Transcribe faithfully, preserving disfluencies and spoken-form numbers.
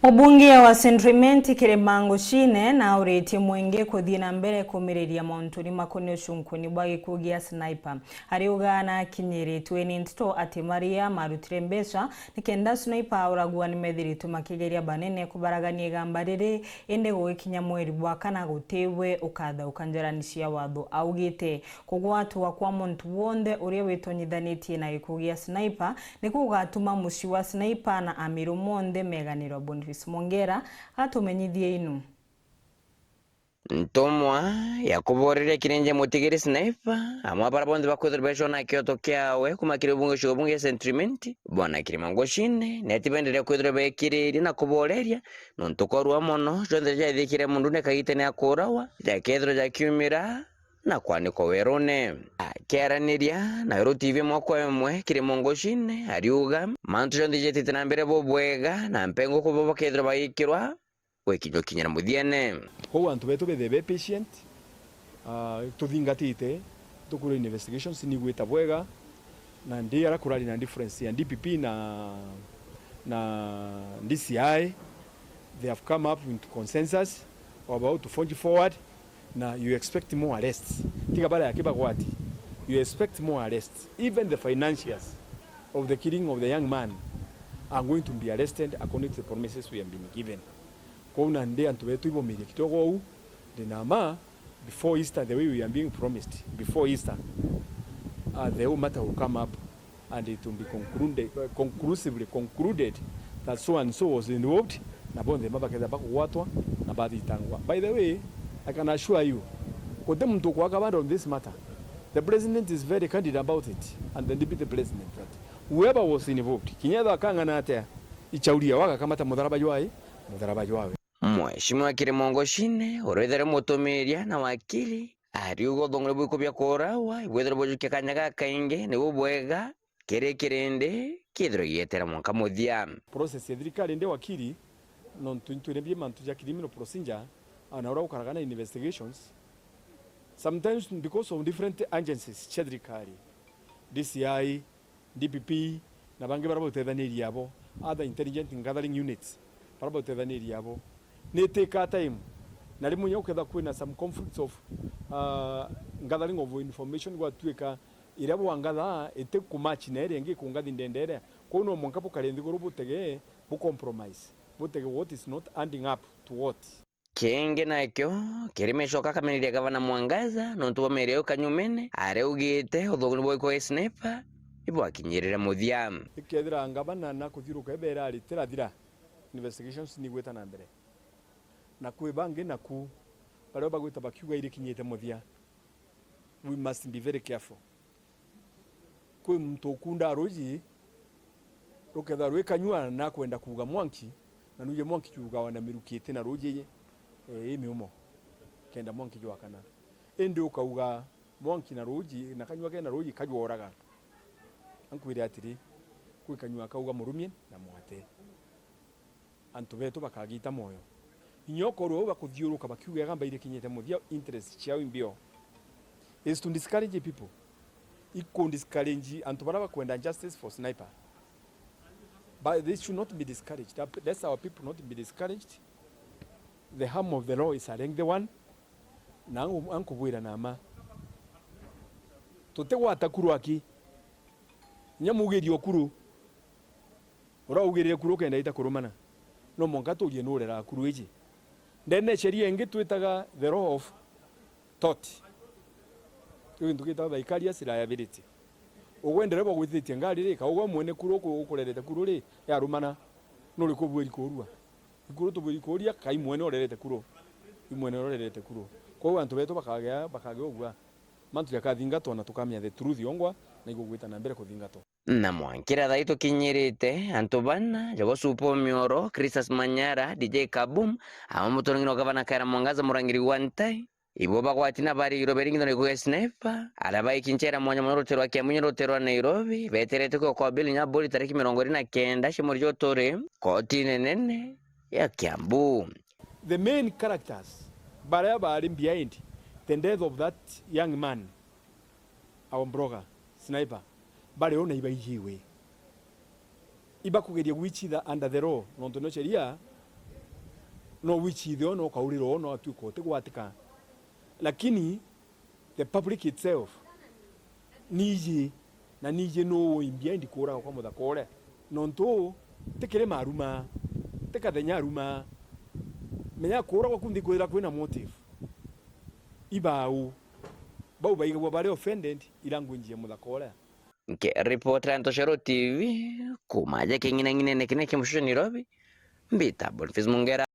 Mubunge wa Central Imenti Kirima Nguchine nauritie mwingi kuthii na mbere kumiriria mauntuni makonie ucunkuni bwa gikuu gia Sniper. Ariuga nakinyiritwe ni nteto ati maria marutire mbeca nikenda Sniper auragua nimethiritwe makigeria banene kubaragania igamba riri, indi gugikinya mweri bwa kana gutiwe ukathauka njarani cia watho. Augite kugwatwa kwa muntu wonthe uria witonyithanitie na gikuu gia Sniper nikuo gugatuma mucii wa Sniper na Amiru monthe meganirwa. Boniface Mwongera atumenyithie inu. Ntumwa ya kuboreria kirinje mutigiri Sniper, amwe a baria bonthe bakwithirwa becwa na kioto kiawe kuma kiri ubunge cia ubunge cia Central Imenti, Bwana Kirima Nguchine, neti benderia kwithirwa bekiririe na kuboreria, nontu korua mono, jonthe jaithikire mundune kagitene ya kuurawa, jakethirwa jakiumira na kwanikwa werune. Akiaraniria na Weru T V mwaka umwe, Kirima Nguchine ariuga mantu jonthe jetite na mbere bubwega, na mpengo kubo bakethirwa bagikirwa gwikinyukinyira muthiene. Kwou antu betu bethire be patient, ah, tuthingatite, tukwirwa investigations nigwita bwega, na ndi ara kurari na difference ya D P P na, na D C I, they have come up into consensus of how to forge forward, na you expect more arrests. Tiga baria aki bagwati, you expect more arrests. Even the financiers of the killing of the young man are going to be arrested according to the promises we have been given. Kwou nandi antu betu ibomirie kidogo uu, ndi na ma, before Easter, the way we are being promised, before Easter, uh, the whole matter will come up and it will be concluded, uh, conclusively concluded that so and so was involved, na bonthe ma bakethira bakugwatwa na bathitangwa. By the way, I can assure you, guti muntu ukwaka bando on this matter. The president is very candid about it, and the deputy president, that whoever was involved, kinya ethwa akang'ana atia, ichauria wagakamata mutharaba jwawe, mutharaba jwawe. Mheshimiwa Kirima Nguchine, uria withirwe mutumiria na wakili, ariuga uthong'ori bwiku bia kuurawa ibwithirwe bujukia kanya gakaingi, nibu bwega kiri kirindi kithirwe gietera mwanka muthia. Process ya thirikari ndi wakili, nontu intwire bie mantu ja criminal procedure, ana uria gukaraga na investigations. Sometimes because of different agencies cia thirikari, D C I, D P P, na bangi baria bautethanirie abo, other intelligent gathering units, baria bautethanirie abo. Ni itikaa time, na rimwe inya gukethirwa kwina some conflicts of, uh, gathering of information, gwatuika iria bwangathaa iti kumatch na iria ingi ikungathi ndendere. Kwou no mwanka bukare nthiguru butege, bu compromise, butege what is not adding up to what. Kingi nakio, Kirima icoka akameneria Gavana Mwangaza nontu bwa miario iu kanyumene, aria augite uthong'ori bwa gikuu gia Sniper ibwakinyirire muthia. Ikethira ngavana nakuthiuruka ibera ritirathira, investigations nigwita na mbere. Na kwi bangi naku, baria bagwita bakiuga irikinyite muthia. We must be very careful. Kwi muntu ukundaa ruuji, rukethirwa rwi kanyua na akwenda kuuga mwanki, na nuuji mwanki juugawa na miruki iti na ruuji, eh, i miumo, kenda mwanki jwakana. Indi ukauga mwanki na ruuji, na kanyua kena ruuji kajworaga. Ankwire atiri, kwi kanyua kauga murumie na mwate. Antu betu bakagita moyo. Inya ukorwa uu bakuthiuruka bakiuga igamba irikinyite muthia, interest ciao imbio, is to discourage people. Iku discourage antu baria bakwenda justice for Sniper. But they should not be discouraged. Let's our people not be discouraged. The arm of the law is a lengthy one. Na anku-, ankubwira na ma, tutigwata kuru aki. Inya mugirie ukuru. Uria ugirire kuru ukenda ita kurumana, no mwanka tuurie nu ureraga kuru iji. Ndene sheria ingi twitaga the law of tort. Iu gintu gitawa vicarious liability. Ugwe ndereba ugwititie ngari ri, ka ugwe mwene kuru uku-, ukurerete kuru ri, yarumana, nuriku ubwiri kuurua? Ikuru tubwiri kuuria, kai mwene urerete kuru? I mwene urerete kuru? Kwou antu betu bakagea, bakagea ugua. Mantu jakathingatwa na tukamenya the truth yongwa, na igugwita na mbere kuthingatwa. Na mwankira thaa ii tukinyirite, antu bana, Jago Supo Mioro, Christus Manyara, D J Kabum, amwe mutongi no gavana Kawira Mwangaza, murangiri wa ntai, ibo bagwati na bari irobe ringi na ikuge Sniper, aria baikinchera mwanya mwanya rutere rwa Kiambu na rutere rwa Nairobi, beterete kwikwa bili nya bori tariki mirongo iri na kenda cia mweri jwa turi, kotine nene ya Kiambu. The main characters baria bari behind the death of that young man, our blogger, Sniper, bari o na ibaijiwe. Ibakugeria gwicitha under the law, nontu nio sheria No wichithe o, no ukaurira o, no atuika utigwatika. Lakini the public itself, niji, na niji nuu in behind kuuragwa kwa muthaka uria? Nontu uu ti kirima arumaa, ti kathenya arumaa. Menya kuuragwa ku nthi kwithira kwina motive. Ibau bau baigagua bari offended i language ya muthaka uria. Nkiripotera Ntoshero T V, kuuma aja king'inang'inene kinene kia mucii Nairobi, mbita Boniface Mungera.